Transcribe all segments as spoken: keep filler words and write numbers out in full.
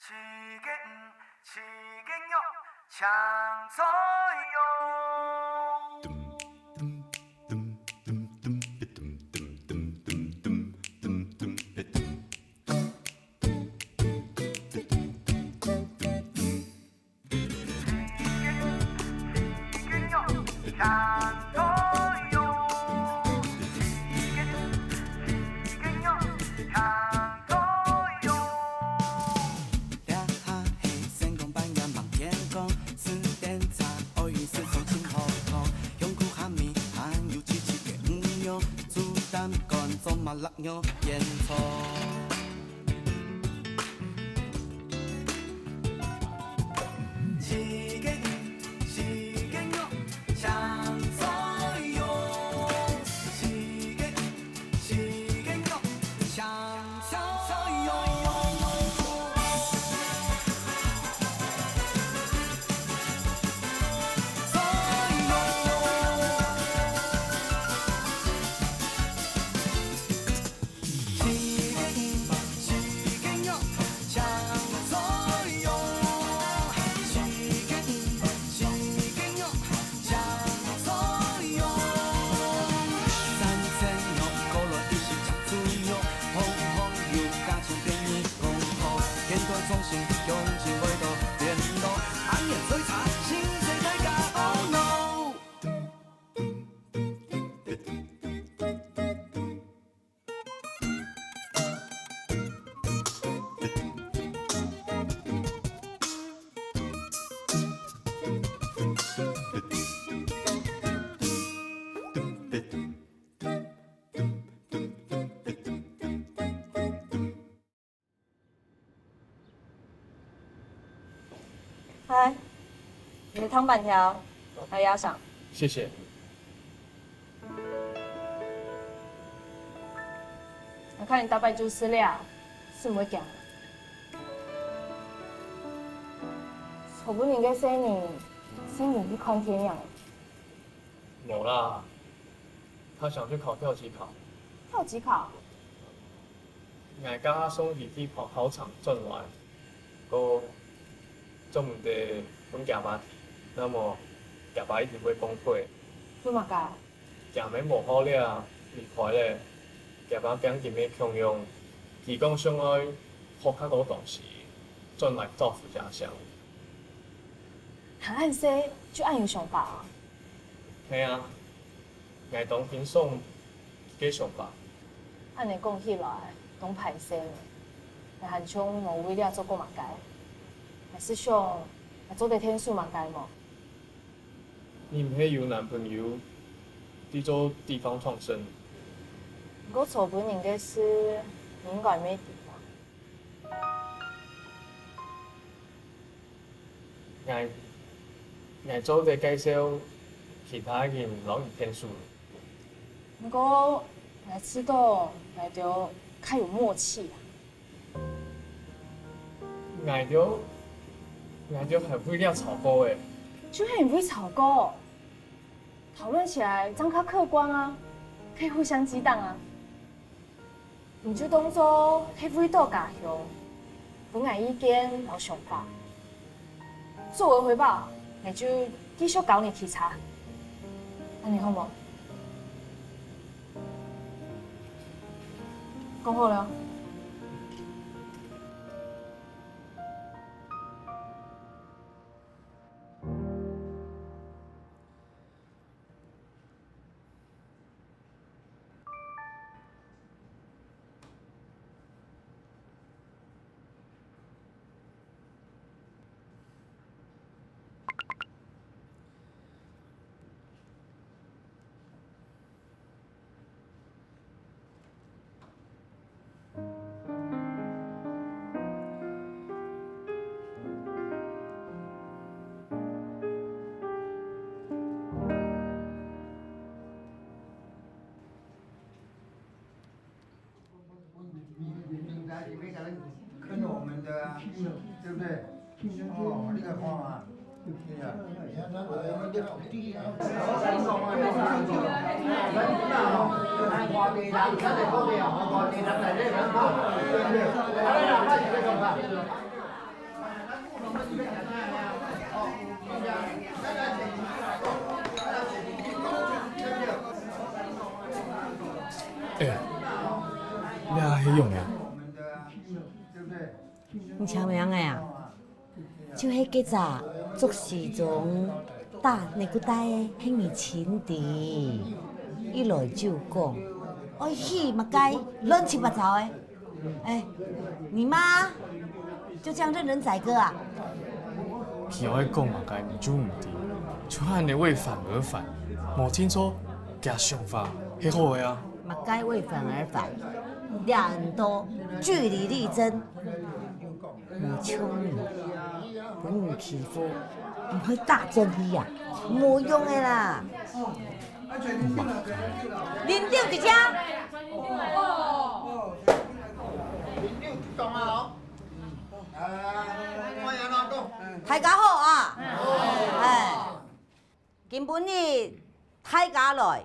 四个魚，四个肉，青菜肉。嗨，你个湯粄條，還有鴨賞。謝謝。𠊎看你逐擺就食了，係毋會驚？昨晡日个細人，細人去看電影。 無啦，他想去考跳級考。跳級考？𠊎剛剛送佢去跑考場轉來，過做毋得分厥爸知，那麼厥爸一定會崩潰。做麼个？厥姆無好了，離開了，厥爸驚佢乜共樣，佢講想愛學較多東西，轉來造福家鄉。 還恁細就恁有想法啊？係啊，𠊎當欣賞佢个想法。恁呢講起來，當歹勢呢。𠊎還像無為了做過麼个。𠊎係想，𠊎做得𢯭手麼个無？你毋係有男朋友在做地方創生？毋過昨晡日个事，你應該乜知啊。 𠊎，𠊎做得介紹其他人摎你𢯭手。毋過，𠊎知著𠊎兜較有默契啊。𠊎兜，𠊎兜還為了吵過欸。就係因為吵過，討論起來正較客觀啊，可以互相激盪啊。 你就當做係為著家鄉，分𠊎意見摎想法。作為回報，𠊎就繼續教你騎車。恁呢好無？講好了。跟我们的啊，对不对？哦，你看看啊，对呀。哎，你還用呀？你請名个啊？就係該隻著西裝、戴necktie个，係你情敵。一來就講，愛起麼个亂七八糟个。 哎，你媽就這樣任人宰割啊？佢愛講麼个你就毋知，就恁樣為反而反，無清楚佢想法係好个啊。麼个為反而反？兩人都據理力爭，無像你，分人欺負，毋會打轉去啊，無用个啦。 領導佇遮。大家好啊！哎，今晡日大家來，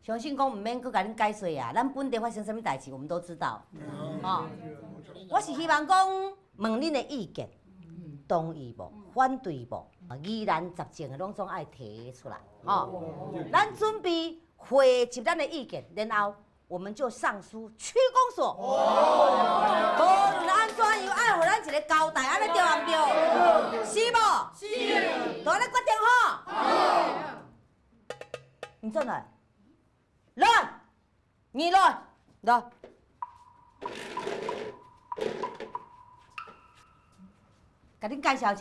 相信講毋免閣甲恁解釋啊，咱本地發生啥物代誌，我們都知道。哦，我是希望講問恁个意見，同意無？反對無？疑難雜症个攏總愛提出來，吼。咱準備 匯集咱个意見，然後我們就上書區公所。無論按怎，又愛予咱一个交代，按呢對毋對？是無？是。就按呢決定吼。你轉來，來，你來，來。 甲恁介紹一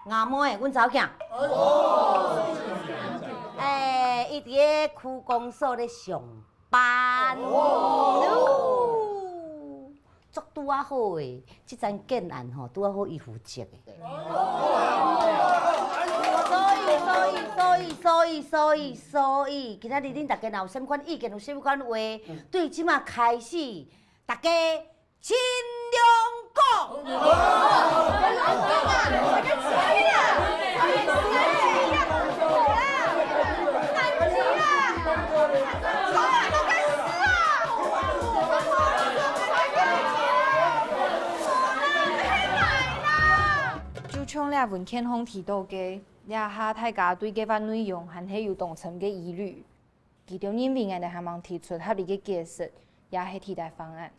下，吾妹，阮查某囝。欸，伊佇咧區公所咧上班。哦，足拄仔好誒，這層建案吼，拄仔好伊負責誒。所以，所以，所以，今仔日恁大家若有啥物款意見，有啥物款話，對這馬開始， 大家盡量講。就像這文件項提到个，這下大家對該段內容還係有當深个疑慮。 佢兜認為𠊎兜還吂提出合理个解釋，也係替代方案。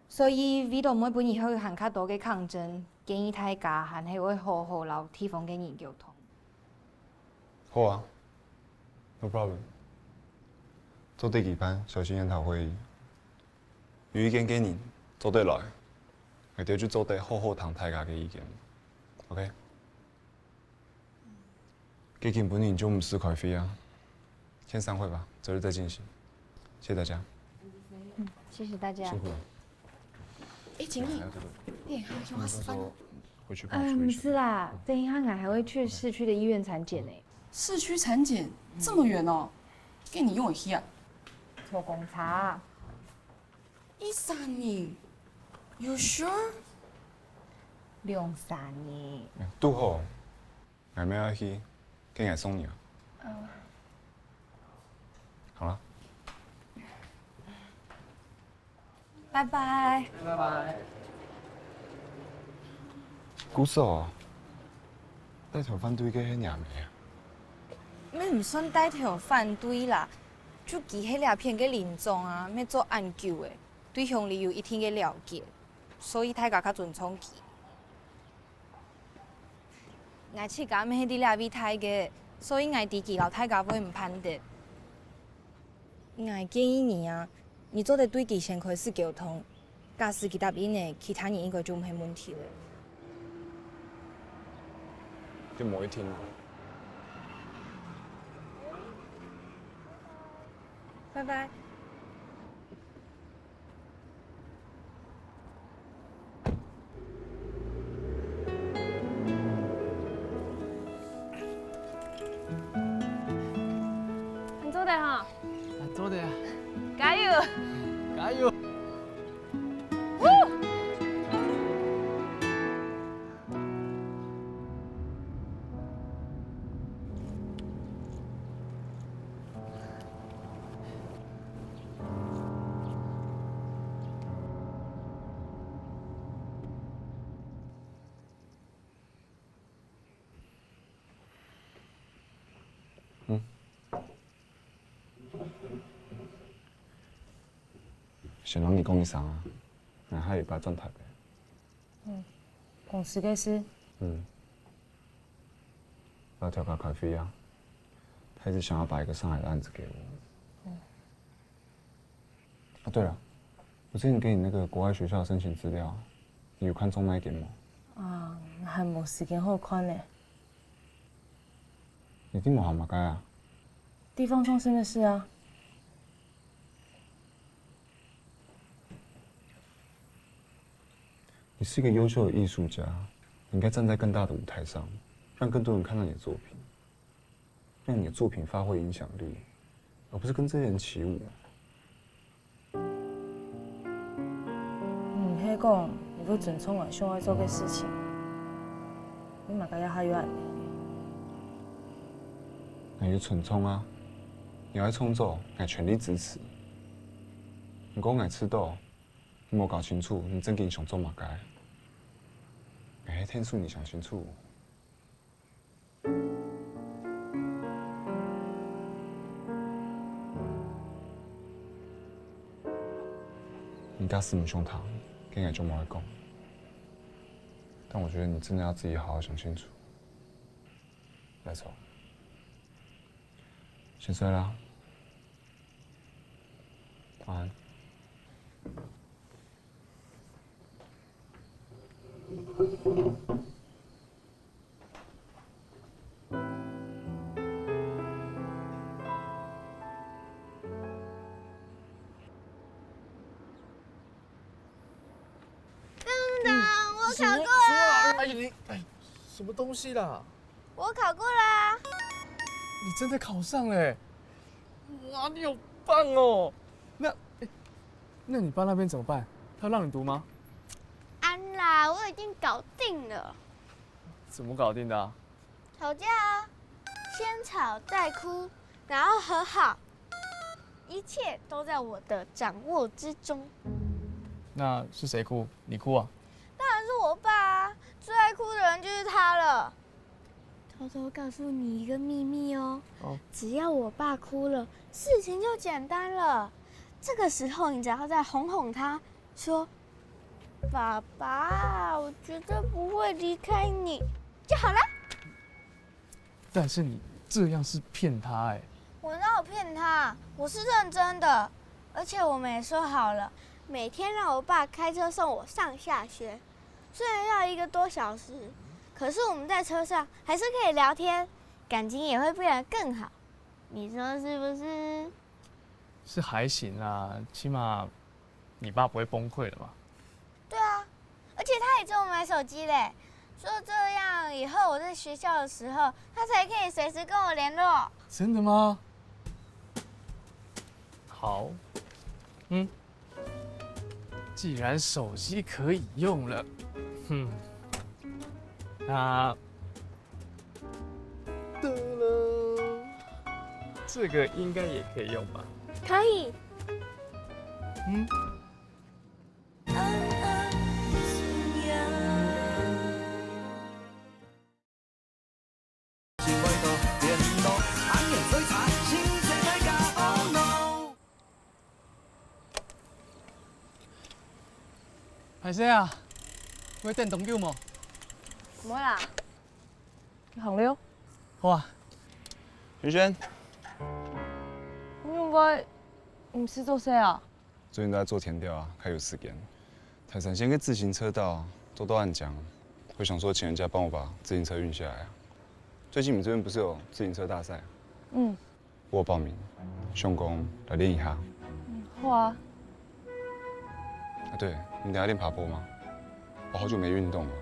所以，為著毋會分以後有還較多个抗爭，建議大家還係愛好好摎地方个人溝通。好啊，no problem。做得舉辦小型研討會議，有意見个人做得來，𠊎兜就做得好好聽大家个意見。OK？ 該今晡日就毋使開會啊，先散會吧，擇日再進行。謝謝大家。嗯，謝謝大家。辛苦了。欸，經理，還有這個，欸，還有用啊，十分鐘。回去幫我處理一下。嗯，毋係啦，等一下𠊎還會去市區的醫院產檢呢。市區產檢？這麼遠哦，該你仰會去啊？坐公車。一三年，you sure？兩三年。嗯，堵好。 𠊎乜愛去，該𠊎送你啊。嗯。好了。拜拜。拜拜。故所哦，帶頭反對个係若姆啊？乜毋算帶頭反對啦，就佢係這片个鄰長啊，乜做恁久誒，對鄉里有一定个了解，所以大家較尊重佢。 𠊎自家乜係在這位大个，所以𠊎知佢摎大家會毋盼得。𠊎建議你啊，你做得對佢先開始溝通，假使佢答應了，其他人應該就毋係問題了。就無一定。拜拜。 恁做得哈！恁做得啊！加油！加油！先同你講一聲啊，𠊎下禮拜轉台北。嗯，公司个事。嗯。𠊎調解開會啊，他一直想要把一個上海的案子給我。嗯。啊，對了，我之前給你那個國外學校的申請資料，你有看中哪一間嗎？啊，還無時間好看呢。你定無閒麼个啊？地方創生的事啊。 你是一個優秀的藝術家，你應該站在更大的舞台上，讓更多人看到你的作品，讓你的作品發揮影響力，而不是跟這些人起舞。你毋係講你會尊重𠊎想愛做个事情，你麼个也還有恁呢？那就尊重啊！你愛創作，𠊎全力支持。毋過𠊎知道， 你無搞清楚，你正經想做麼个？𠊎係勸你想清楚。你假使毋想聽，該𠊎就無愛講。但我覺得你真的要自己好好想清楚。來，走，先睡啦。 晚安。等等，我考過了。哎，你，哎，什麼東西啦？我考過啦。你真的考上了欸！哇，你好棒哦！那，哎，那你爸那邊怎麼辦？他讓你讀嗎？安啦，我已經搞定了。怎麼搞定的啊？吵架啊，先吵再哭，然後和好，一切都在我的掌握之中。那是誰哭？你哭啊？當然是我爸啊，最愛哭的人就是他了。偷偷告訴你一個秘密哦，哦。只要我爸哭了，事情就簡單了。這個時候，你只要再哄哄他，說：「爸爸，我絕對不會離開你」，就好了。但是你這樣是騙他欸。我哪有騙他？我是認真的，而且我們也說好了，每天讓我爸開車送我上下學。雖然要一個多小時，可是我們在車上還是可以聊天，感情也會變得更好。你說是不是？是還行啦，起碼你爸不會崩潰了嘛。對啊，而且他也借我買手機嘞，說這樣以後我在學校的時候，他才可以隨時跟我聯絡。真的嗎？好，嗯，既然手機可以用了，哼，那，得了，這個應該也可以用吧？可以。嗯。 歹勢啊，會等當久無？毋會啦，你行了。好啊。璇璇，你仰會毋使做事啊？ 最近都在做田調啊，較有時間。泰山線个自行車道啊，堵到恁僵，我想說請人家幫我把自行車運下來啊。最近你們這邊不是有自行車大賽？嗯。我有報名，想講來練一下。嗯，好啊。啊，對，你等下練爬坡嗎？我好久沒運動了，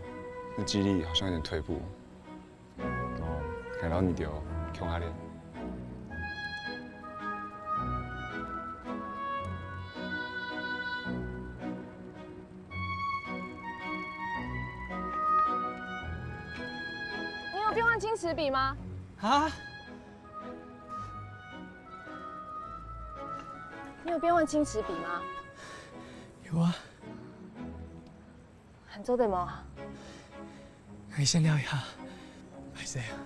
那肌力好像有點退步。 哦，𠊎摎你兜共下練。你有變換青池筆嗎？啊？你有變換青池筆嗎？有啊。 還做得無？𠊎先尞一下，歹勢啊。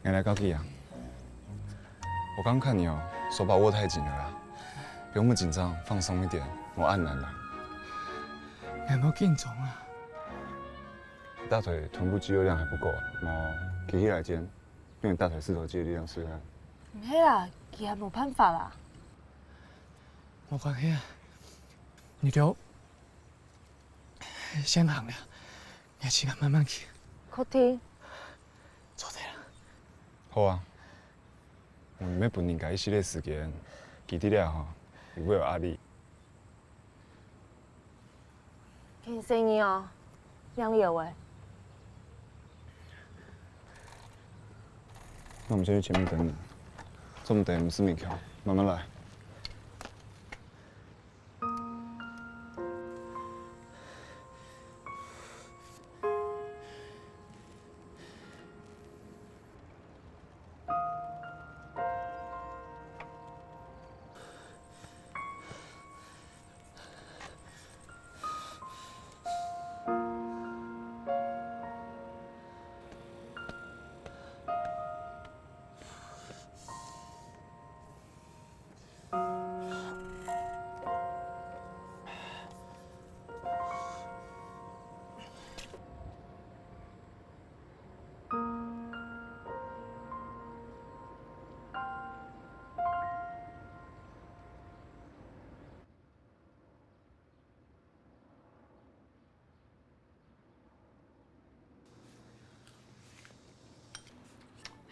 𠊎來教你啊。我剛看你哦，手把握太緊了啦。不用那么紧张，放松一点，我按难了。你有没有紧张啊？大腿臀部肌肉量还不够啊，我提起来肩，用你大腿四头肌的力量试试看。毋係啦，佢還無辦法啦。無關係啊，你就先行了，你自家慢慢去。確定？做得啦。好啊。 你愛分人家一息仔時間，佢知了吼，佢會有壓力。天生你哦，樣了喂。那我們先去前面等你，這麼等也不是勉強，慢慢來。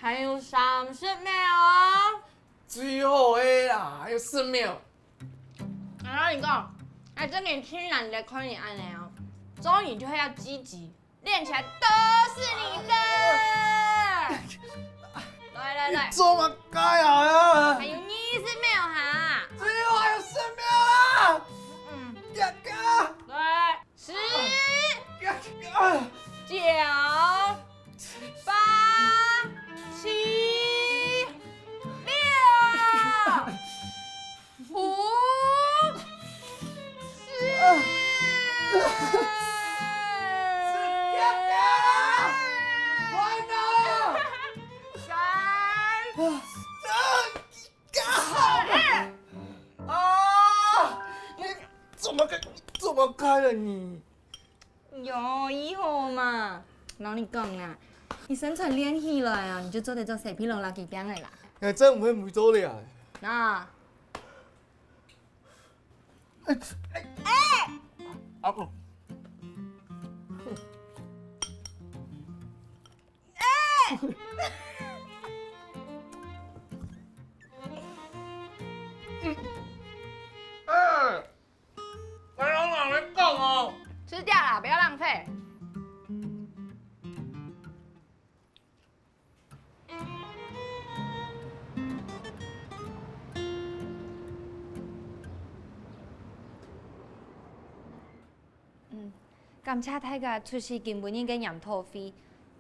還有三十秒哦。最後个啦，還有十秒。我跟你講，哎，這年輕人的可以按呢哦，做人就會要積極，練起來都是你的。來來來，做麼个啊？還有二十秒哈。最後還有十秒啊！嗯，哥哥。來。 十、啊，九、八、七、六、五、四、三、啊！你怎麼開，怎麼開了你？有，以後嘛，摎你講啦，你身材練起來啊，你就做得做西皮龍垃圾餅个啦。哎，真毋會毋會做了。那，哎，哎，啊，哦。 哎，我摎你講哦。吃掉啦，不要浪費。嗯，感謝大家出席今晡日个研討會。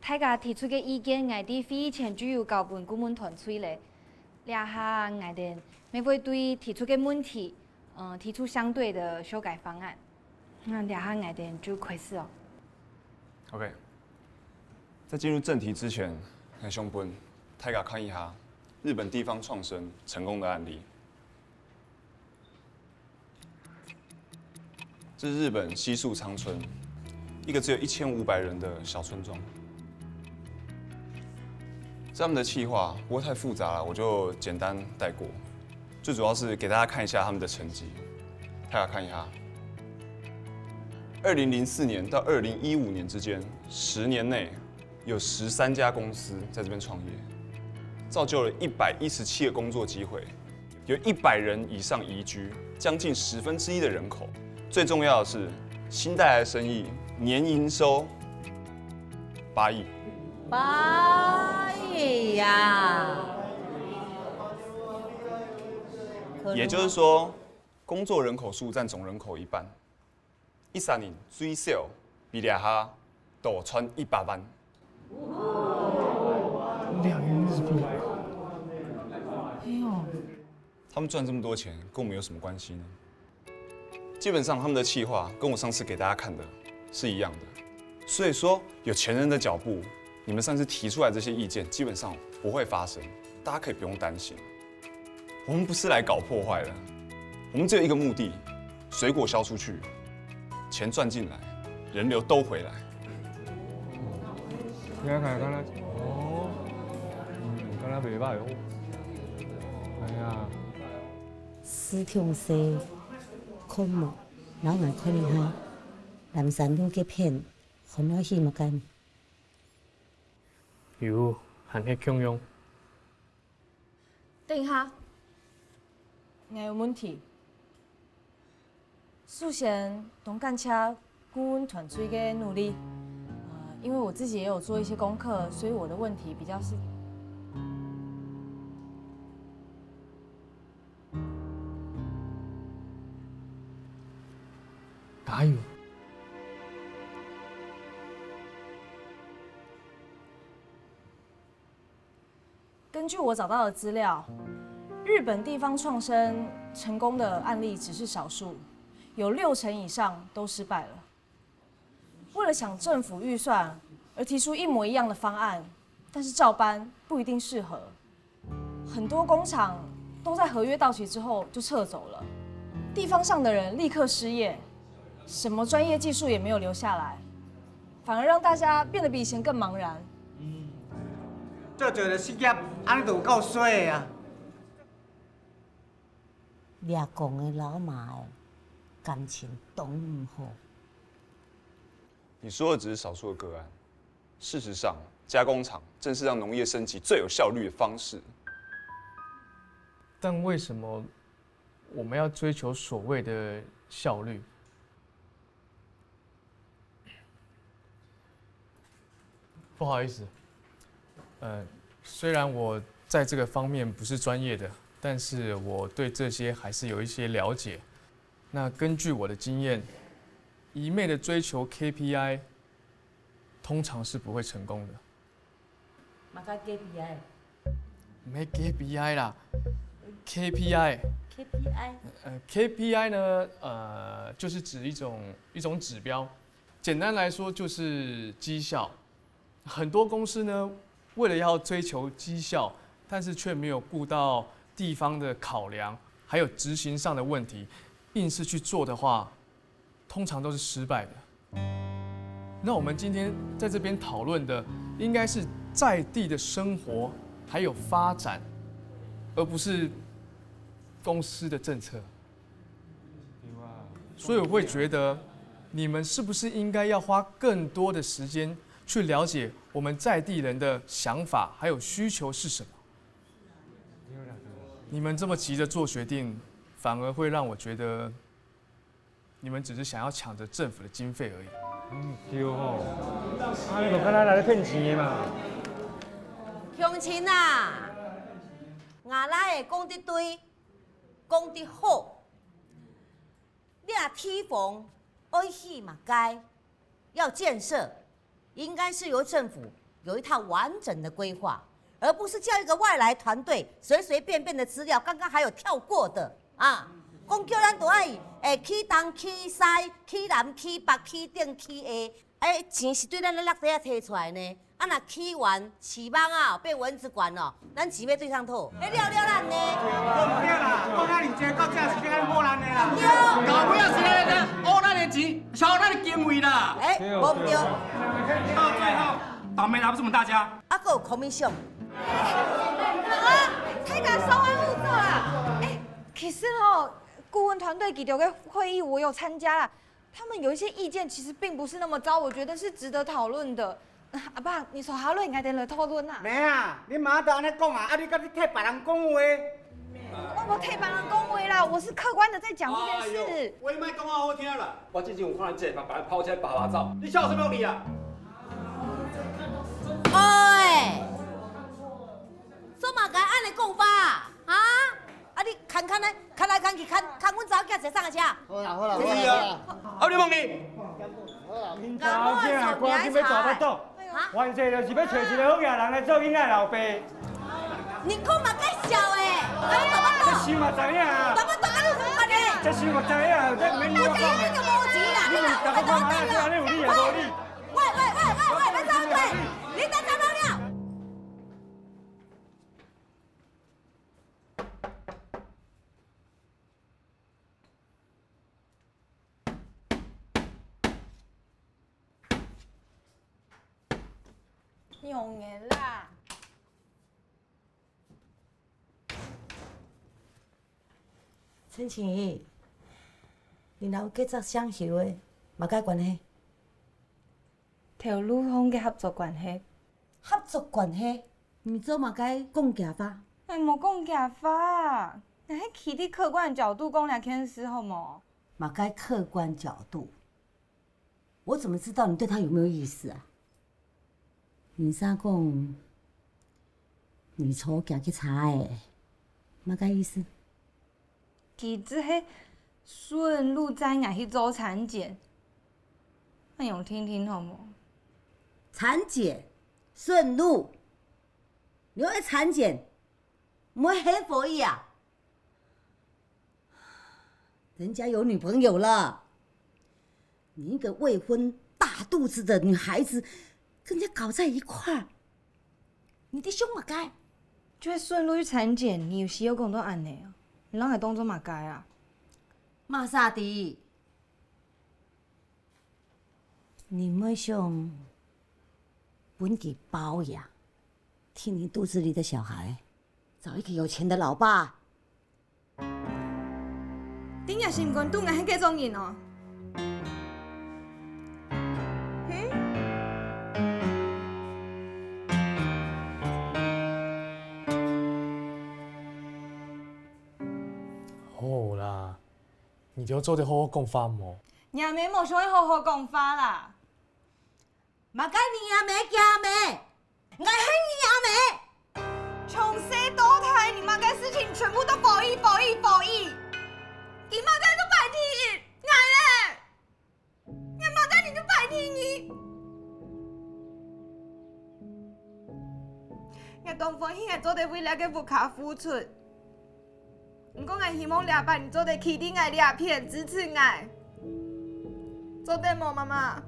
大家提出个意見，𠊎在會議前就有交分顧問團處理。這下𠊎兜乜會對提出个問題，呃，提出相對的修改方案。那這下𠊎兜就開始哦。OK，在進入正題之前，還想分大家看一下日本地方創生成功的案例。 這是日本西粟倉村，一個只有一千五百人的小村莊。這樣的企劃不會太複雜了，我就簡單帶過。最主要是給大家看一下他們的成績，大家看一下，二零零四年到二零一五年之間，十年內有十三家公司在這邊創業，造就了一百一十七個工作機會， 有一百人以上移居，將近十分之一的人口。最重要的是，新帶來的生意年營收八億。八億呀！也就是說，工作人口數占總人口一半。 一儕人最少比這下多賺一百萬。兩億日幣。哎喲。他們賺這麼多錢，跟我們有什麼關係呢？基本上，他們的企劃跟我上次給大家看的是一樣的。所以說，有錢人的腳步，你們上次提出來這些意見，基本上不會發生，大家可以不用擔心。我們不是來搞破壞的，我们只有一个目的，水果销出去，钱赚进来，人流都回来。你看看，看看，哦，嗯，看来袂歹哦。哎呀，思痛西，看無，老外看一下，南山路个片，看到起么个？有，還係共樣。 等一下，𠊎有問題。首先，當感謝顧問團隊个努力，呃，因為我自己也有做一些功課，所以我的問題比較是。加油！ 根据我找到的资料，日本地方创生成功的案例只是少数，有六成以上都失败了。为了抢政府预算而提出一模一样的方案，但是照搬不一定适合。很多工厂都在合约到期之后就撤走了，地方上的人立刻失业，什么专业技术也没有留下来，反而让大家变得比以前更茫然。 做做就失业，安尼就有够衰的啊！掠讲的老马的感情当毋好。你说的只是少数的个案，事实上，加工厂正是让农业升级最有效率的方式。但为什么我们要追求所谓的效率？ 不好意思，呃，虽然我在这个方面不是专业的，但是我对这些还是有一些了解。那根据我的经验，一昧的追求K P I，通常是不会成功的。嘛个KPI，没K P I啦，K P I。 KPI，呃，K P I 呢，呃，就是指一种一种指标，简单来说就是绩效。很多公司呢，为了要追求绩效，但是却没有顾到地方的考量，还有执行上的问题，硬是去做的话，通常都是失败的。那我们今天在这边讨论的，应该是在地的生活还有发展，而不是公司的政策。所以我会觉得，你们是不是应该要花更多的时间去了解我们在地人的想法还有需求是什么？你们这么急着做决定，反而会让我觉得，你们只是想要抢着政府的经费而已。对吼，啊，你就敢若来咧骗钱的嘛。乡亲啊，吾倈仔讲得对，讲得好。你若地方愛起嘛該，要建设，应该是由政府有一套完整的规划，而不是叫一个外来团队随随便便的资料，刚刚还有跳过的啊。讲叫咱都爱，诶，起东起西，起南起北，起顶起下，诶，钱是对咱的落底仔提出来呢。 啊，若起完，起网啊，变蚊子馆哦，咱钱要对啥讨？要了了咱呢？对啦，讲遐尼济，到底是咧好咱的啦。对。到尾仔是咧，哦，咱的钱，烧咱的经费啦。哎，无毋对。到最后，倒霉的还不是我们大家。啊，还有 commission。啊，太敢烧完物质啦！哎，其实哦，顾问团队几条个会议我有参加啦， 他们有一些意见，其实并不是那么糟，我觉得是值得讨论的。阿爸，你坐下来，我们来讨论啊。妹啊，你妈都安尼讲啊，啊你甲你替别人讲话。我无替别人讲话啦，我是客观的在讲这件事。我也莫讲话好听啦。我最近有看到一个把别人抛起来爬爬照，你笑什么用力啊？哎，做嘛个安尼讲法啊？啊，你看看呢？ 看来看去，看看阮查某囝坐啥个车。好啦好啦，可以啊。啊，你问你。好啦，恁查某囝趕緊欲大腹肚，反正就是欲找一个好額人來做囡仔老爸。你講嘛介紹的，啊，大腹肚。這想嘛知影啊。大腹肚啊，你有看呢？這想嘛知影，這毋免你講的。你就無錢啦，你大腹肚嘛，這安尼有理啊，無理。喂喂喂喂喂，別走開，你等等等等。仰仔啦？陳靜怡，你摎該隻姓邱个麼个關係？頭路項个合作關係。合作關係？你做麼个講假話？𠊎無講假話，𠊎係企在客觀角度講這件事，好無？麼个客觀角度？ 我怎麼知道你對他有沒有意思啊？人家講，你坐佢个車仔，麼个意思？佢就係順路載𠊎去做產檢，恁樣定定好無？產檢，順路，你愛產檢，毋會很可以啊？ 人家有女朋友了，你一個未婚大肚子的女孩子，跟人家搞在一塊兒，你在凶麼个？就係順路去產檢，你有需要講到恁仔哦？你摎𠊎當做麼个啊？麼儕知？你毋會想分佢包養，替你肚子裡的小孩找一個有錢的老爸？ 你若心肝肚𠊎係該種人哦？哼？好啦，你兜做得好好講話無？若姆無想愛好好講話啦。 麼个你阿姆佢阿姆？𠊎係你阿姆！從細到大，你麼个事情全部都可以，可以，可以！佢麼个都排第一，𠊎咧？𠊎麼个你都排第二？𠊎當歡喜𠊎做得為這個屋下付出。 毋過𠊎希望這擺你做得企在𠊎這片支持𠊎，做得無，媽媽？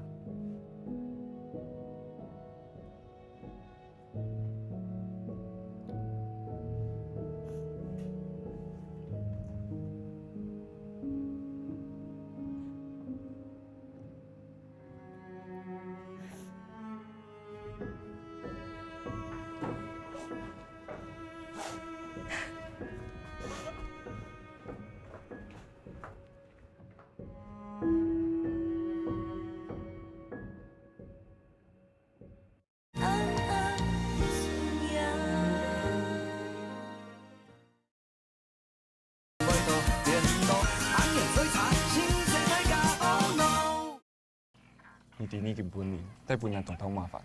你知你今晡日帶分人當大麻煩。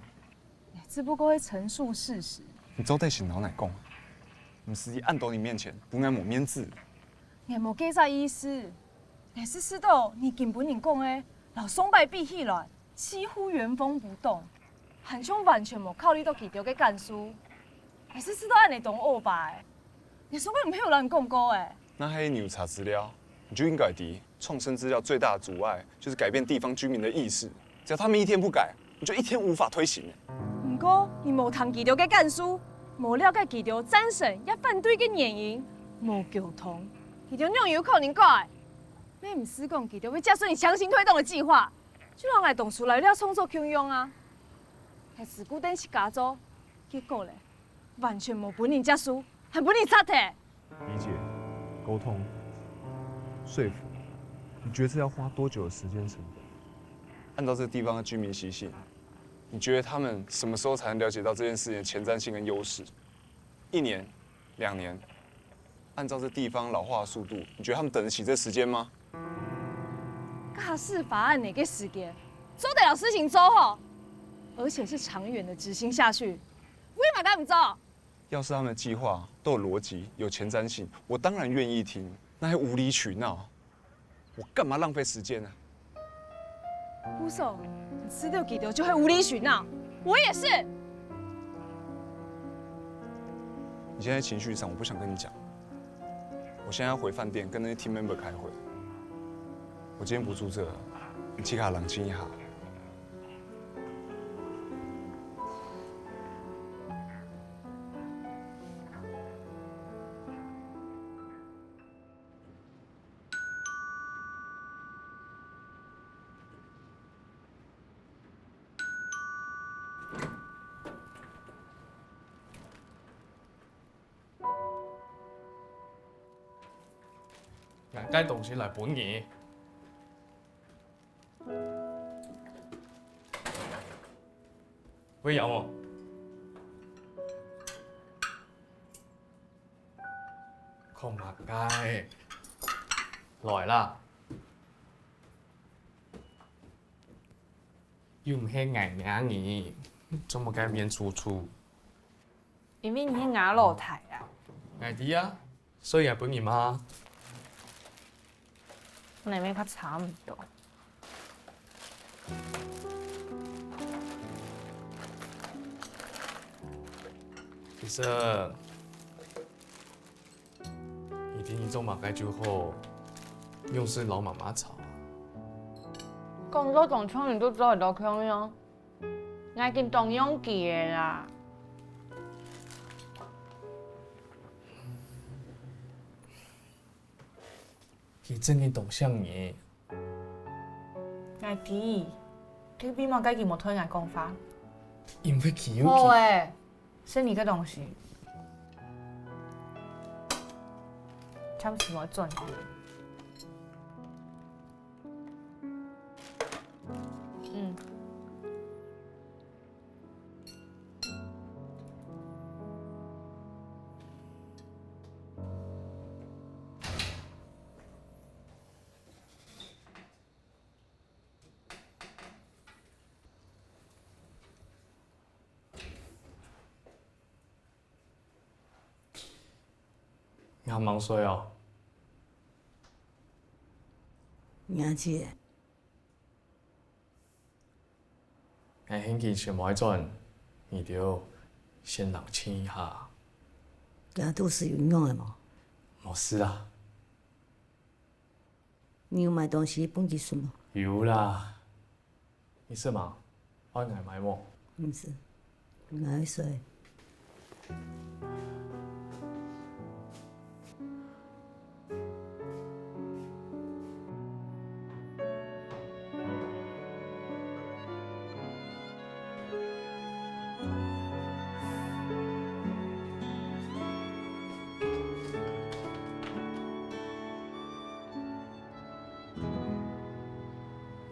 只不過係陳述事實。你做得先摎𠊎講，毋使在恁多人面前分𠊎無面子。𠊎無該隻意思，𠊎係試著你今晡日講个，摎上擺比起來，幾乎原封不動，還像完全無考慮著佢兜个感受。 𠊎係試著恁仔當惡霸欸，你上擺毋係有摎你講過欸？那係你有查資料，你就應該知，創生資料最大的阻礙就是改變地方居民的意識。只要他們一天不改，你就一天無法推行欸。毋過，你無聽佢兜个感受，無了解佢兜贊成也反對个原因，無溝通，佢兜仰有可能改？乜毋使講佢兜會接受你強行推動的計畫，就摎𠊎當初來這創作共樣啊。係自顧等自家做，結果咧， 完全無分人接受，還分人拆忒。理解、溝通、說服，你覺得這要花多久的時間成本？按照這地方的居民習性，你覺得他們什麼時候才能了解到這件事情的前瞻性跟優勢？一年、兩年？按照這地方老化的速度，你覺得他們等得起這時間嗎？該係法案哪個時間，做得摎事情做好，而且是長遠的執行下去。 為麼个毋做？要是他們的計畫都有邏輯、有前瞻性，我當然願意聽。那係無理取鬧，我幹嘛浪費時間啊？吳總，你知道佢兜就係無理取鬧，我也是。你現在情緒上，我不想跟你講。我現在要回飯店跟那些 team member 開會。我今天不住這了，你去較冷靜一下。該東西來分你。會曉無？看麼个？來啦！又毋係𠊎惹你，做麼个面臭臭？因為你係𠊎老弟啊。𠊎知啊， 所以也分你嘛。你們較差毋多。其實，你知你做麼个就好，又毋使摎媽媽吵。講到當像你都做得到共樣，𠊎已經當用佢个啦。 佢真个當惜你。𠊎知，佢為麼个佢無同𠊎講話？因為佢有佢。好欸，食你个東西。暫時無轉去。嗯。 你還吂睡哦？若姐，𠊎現今先無愛轉，你兜先冷靜一下。若肚屎有仰仔無？無事啊。 你有買東西分佢食無？有啦。你食嗎？愛𠊎買無？毋使，𠊎愛睡。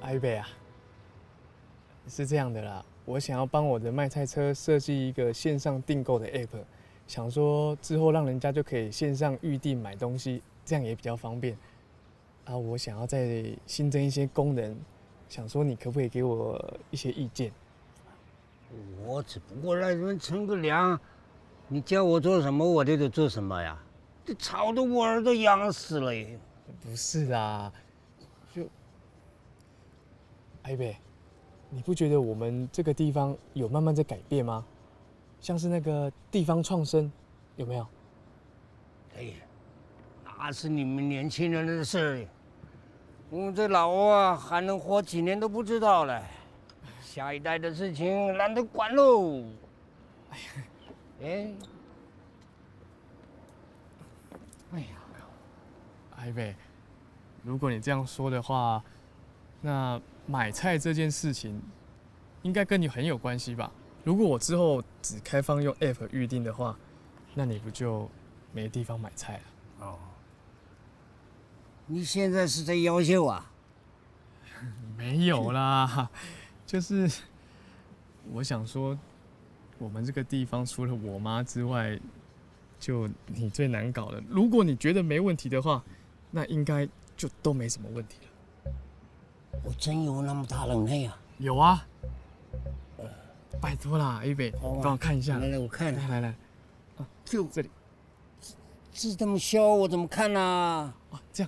阿伯啊，是這樣的啦，我想要幫我的賣菜車設計一個線上訂購的app，想說之後讓人家就可以線上預訂買東西，這樣也比較方便。啊，我想要再新增一些功能，想說你可不可以給我一些意見？我只不過來這邊乘個涼，你叫我做什麼，我就得做什麼呀。這吵得我耳朵癢死了耶。不是啦，就，阿伯，你不覺得我們這個地方有慢慢在改變嗎？像是那個地方創生，有沒有？哎，那是你們年輕人的事兒，我們這老啊，還能活幾年都不知道了。下一代的事情懶得管嘍。哎，哎呀，阿伯，如果你這樣說的話，那買菜這件事情應該跟你很有關係吧？如果我之後只開放用app預訂的話，那你不就沒地方買菜了？哦，你現在是在要挾啊？沒有啦，就是我想說，我們這個地方除了我媽之外，就你最難搞了。如果你覺得沒問題的話，那應該就都沒什麼問題了。我真有那麼大能耐啊？有啊，拜託啦，阿伯，好啊，你幫我看一下。來來，我看。來來來，啊，就這裡。這，這麼小，我怎麼看啊？哦，這樣，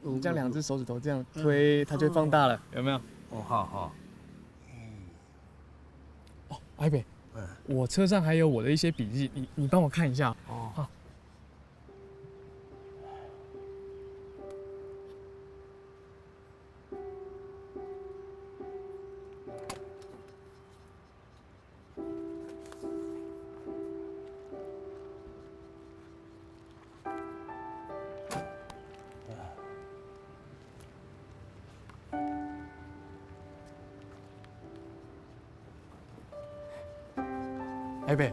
你這樣兩隻手指頭這樣推，它就會放大了，有沒有？哦，好好。哦，阿伯，嗯。我車上還有我的一些筆記，你，你幫我看一下。哦。好。 阿伯，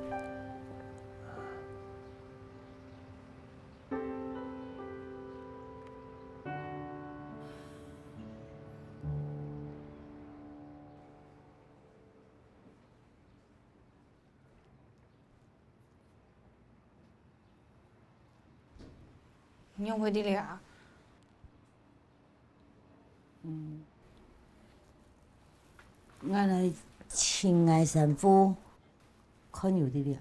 仰會在這啊？嗯，𠊎來尋𠊎衫褲，看有在這。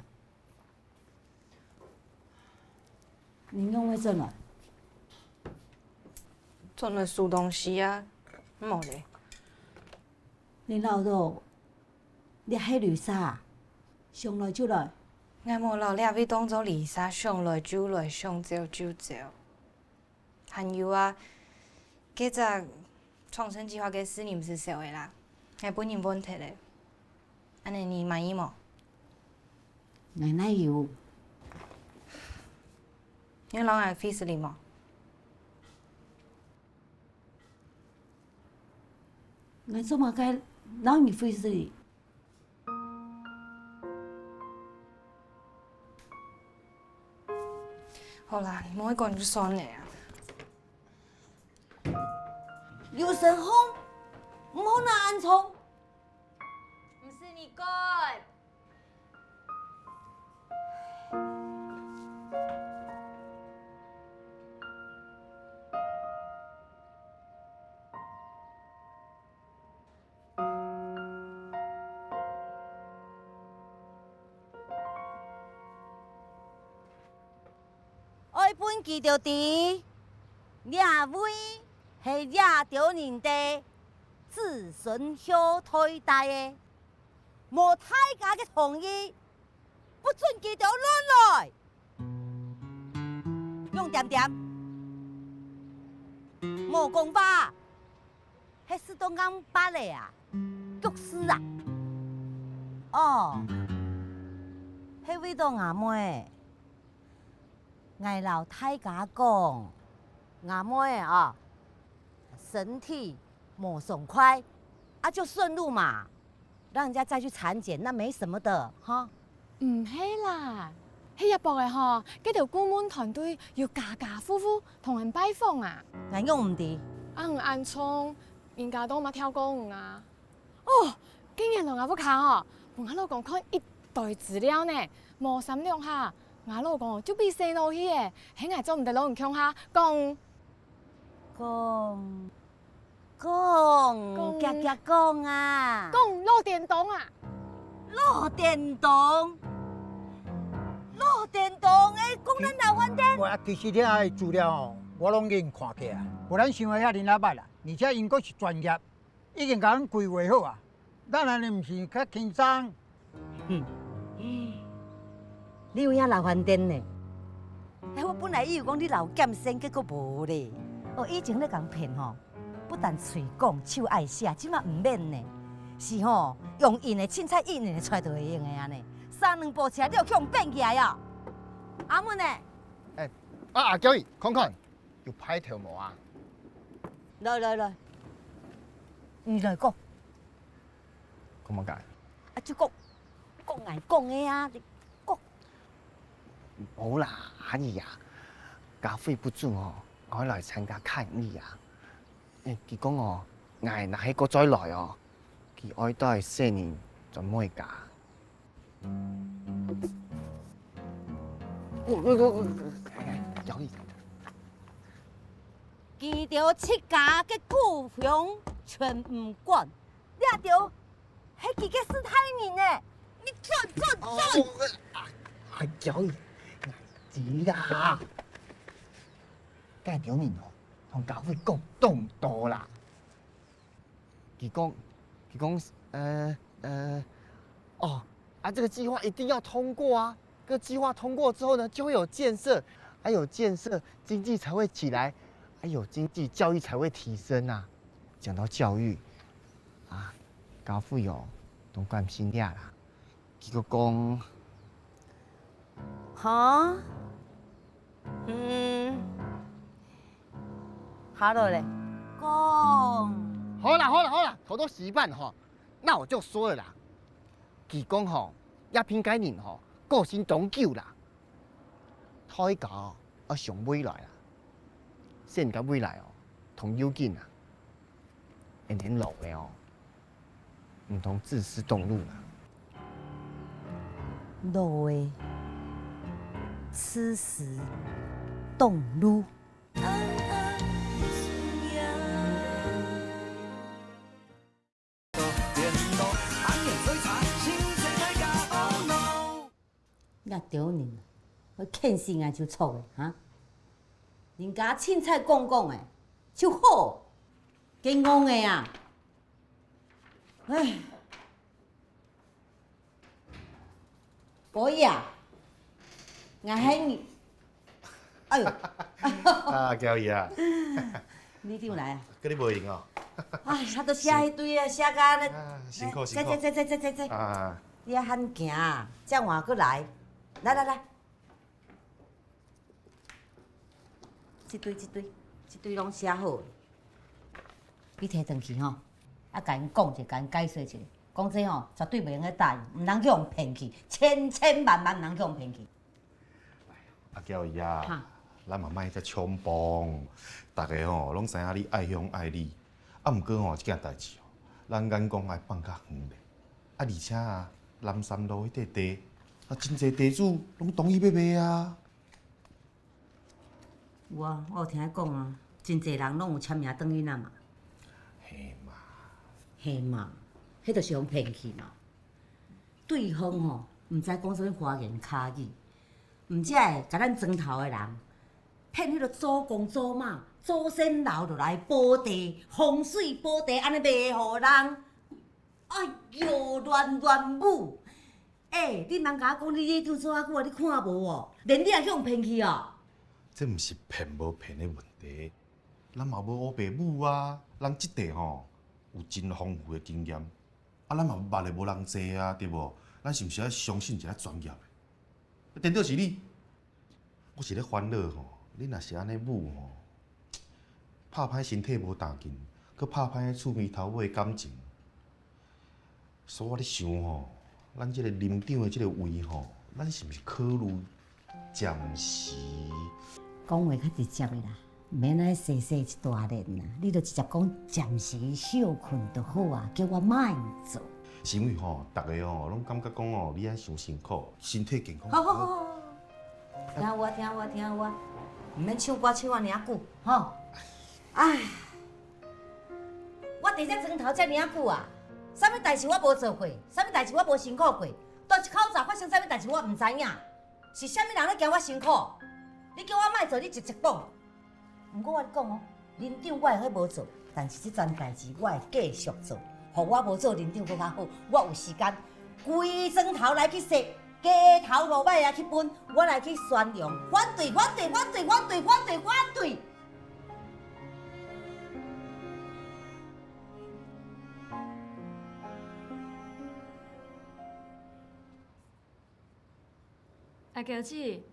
你仰會轉來？轉來收東西啊，無咧。你恅著，這係旅社啊？想來就來。𠊎無恅這位當做旅社，想來就來，想走就走。 還有啊，該隻創生計畫个四年毋係少个啦，𠊎分人換忒咧。恁呢你滿意無？𠊎哪有？你有摎𠊎費事哩無？𠊎做麼个摎你費事哩？ 好啦，你莫講就算了啊。劉成宏，毋好拿恁重。毋使你管。 愛分佢兜知，這位係這兜人个子孫後代代个，無大家个同意，不准佢兜亂來。仰恬恬，無講話。 係食到硬巴咧啊？局勢啊？哦，係為著吾妹。𠊎摎大家講，吾妹啊，身體無爽快，啊就順路嘛。 讓人家再去產檢，那沒什麼的哈。毋係啦，係這駁仔吼，該兜顧問團隊有家家戶戶同𠊎拜訪啊。𠊎仰毋知？啊，你恁聰，人家都嘛跳過你啊。哦，今年來𠊎屋下吼，分𠊎老公看一堆資料呢，無三兩下，𠊎老公就飛先落去咧，係𠊎做毋得摎你共下講。講。 講，講。遽遽講啊！講老顛倒啊！老顛倒，老顛倒，欸，講咱老番顛。我其實這資料哦，我攏已經看過啊。無咱想个遐爾仔歹啦，而且𪜶閣是專業，已經共咱規劃好啊。咱按呢毋是較輕鬆？ 哼，你有影老番顛呢？欸，我本來以為講你老劍仙，結果無咧。哦，以前咧共騙吼，不但喙講，手愛寫，這馬毋免呢。是吼，用印的，凊彩印的出來就會用的按呢，三兩步車你就去予變起來啊！阿文呢？欸，啊，阿嬌姨，看看，有派頭無啊？來來來，你來講。 講麼个？啊，就講，講𠊎講个啊，你講。無啦，阿姨啊，家輝不准哦，𠊎來參加看醫啊。欸，佢講哦，𠊎若係過再來哦，佢愛帶細人轉妹家。有意思。佢兜自家个故鄉全毋管， 這兜係佢个序大人呢，你準準準！哦，啊，啊，嬌姨，𠊎知啦。該兜人哦，同家輝講當多啦。佢講，佢講，呃，呃，哦，啊，這個計畫一定要通過啊。 這計畫通過之後呢，就會有建設，啊，有建設，經濟才會起來，啊，有經濟，教育才會提升啊。講到教育，啊，家輝哦，當關心這啦。佢閣講，哈？嗯，好了咧，講。好啦，好啦，好啦，頭都洗一半吼，那我就說了啦。 佢講吼，這片个人吼，過身當久啦。大家愛想未來啦，先个未來哦，當要緊啊。𫣆老了哦，毋通自私擋路啦。老了，自私擋路。這兜人，會譴死𠊎就著个，哈？人家凊彩講講个，就好，見戇个啊！唉。 寶儀啊，𠊎喊你，哎喲，啊，嬌姨啊，你點來啊？跟你無閒哦。哎，他都寫一堆啊，寫甲呢。啊，辛苦，辛苦。坐坐坐坐坐坐坐。啊，你還行啊？正換過來，來來來。 這堆、這堆、這堆攏寫好了。你提轉去吼，啊，共𪜶講一下，共𪜶解說一下，講這吼，絕對袂用得答應，毋通去予騙去，千千萬萬毋通去予騙去。阿嬌姨啊，哈。咱嘛莫遮衝動，逐家吼，攏知影你愛鄉愛里，啊，毋過吼，這件代誌吼，咱眼光愛放較遠咧。啊，而且啊，南山路彼塊地，啊，真濟地主攏同意欲賣啊。 有啊，我有聽伊講啊，真濟人攏有簽名轉去啊嘛。嘿嘛。嘿嘛，彼就是予騙去嘛。對方吼，毋知講啥物花言巧語，毋才會共咱庄頭的人騙彼个祖公祖媽、祖先留落來寶地、風水寶地，按呢賣予人。哎喲，亂亂舞！ 欸，你莫共我講你里長做遐久啊，你看無哦？連你也去予騙去哦？這毋是騙無騙的問題，咱嘛無烏白舞啊。咱這塊吼，有真豐富的經驗，啊，咱嘛捌的無人濟啊，對無？咱是毋是愛相信一下專業的？顛倒是你， 我是咧煩惱吼，你若是按呢舞吼，拍歹身體無要緊，閣拍歹厝邊頭尾的感情。所以我咧想吼，咱這个里長的這个位吼，咱是毋是考慮暫時？講話較直接的啦，毋免愛踅踅一大輾啦，你就直接講暫時休睏就好啊，叫我莫做。是因為吼，逐家吼，攏感覺講吼，你按呢傷辛苦，身體健康。好好好好。 聽有啊，聽有啊，聽有啊，毋免唱歌唱甲爾久，吼。唉，我佇這庄頭遮爾久啊，啥物代誌我無做過，啥物代誌我無辛苦過，佗一口灶發生啥物代誌我毋知影，是啥物人咧驚我辛苦？你叫我莫做，你直直講。 毋過我共你講哦，里長我會無做，但是這件代誌我會繼續做。予我無做里長閣較好，我有時間，規庄頭來去踅，街頭巷尾來去奔，我來去宣揚，反對，反對，反對，反對，反對，反對！ 阿嬌姊，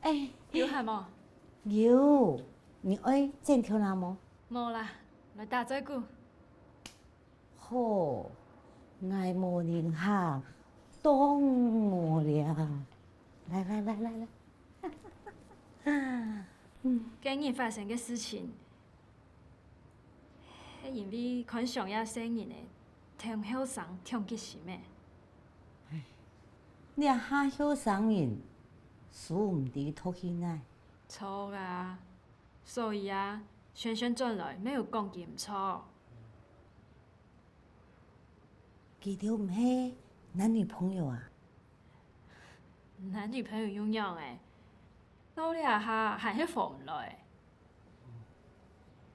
欸，有閒無？有，你愛剪頭那無？無啦，來打嘴鼓。好，𠊎無閒，當無聊。來來來來來。今日發生个事情， 係因為看上這細人仔，忒後生、忒急心仔。這下後生人，輸毋知讀書呢。著啊，所以啊，璇璇轉來乜有講佢毋著。佢兜毋係男女朋友啊？男女朋友又仰仔？ 到這下還係和毋來。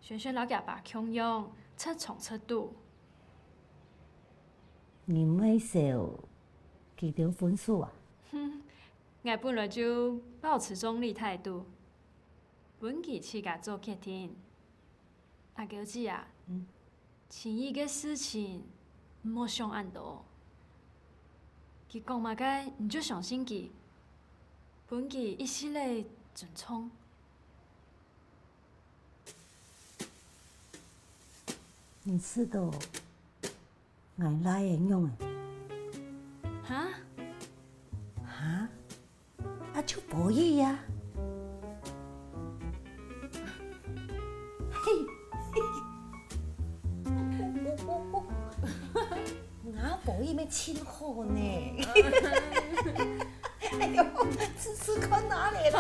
璇璇摎厥爸共樣，直衝直突。你毋會愁佢兜分手啊？哼，𠊎本來就保持中立態度，分佢自家做決定。 阿嬌姊啊，嗯。情義个事情，毋好想恁多。佢講麼个，你就相信佢，分佢一息仔尊重。你知道 𠊎倈仔仰仔？哈？哈？啊，就寶儀啊。嘿，吾寶儀乜盡好呢。哎喲，試試看哪裡啦？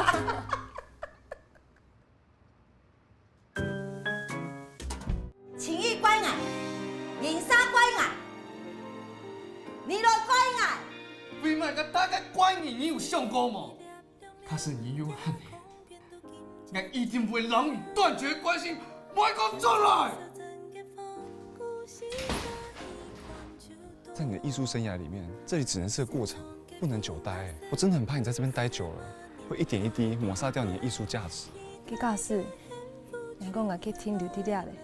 為麼个大家怪你，你有想過無？假使你有恁樣，𠊎一定會讓你斷絕關係，莫講出來。在你的艺术生涯里面，这里只能是个过场，不能久待。我真的很怕你在这边待久了，会一点一滴抹杀掉你的艺术价值。个假使，人講𠊎去停留在這咧，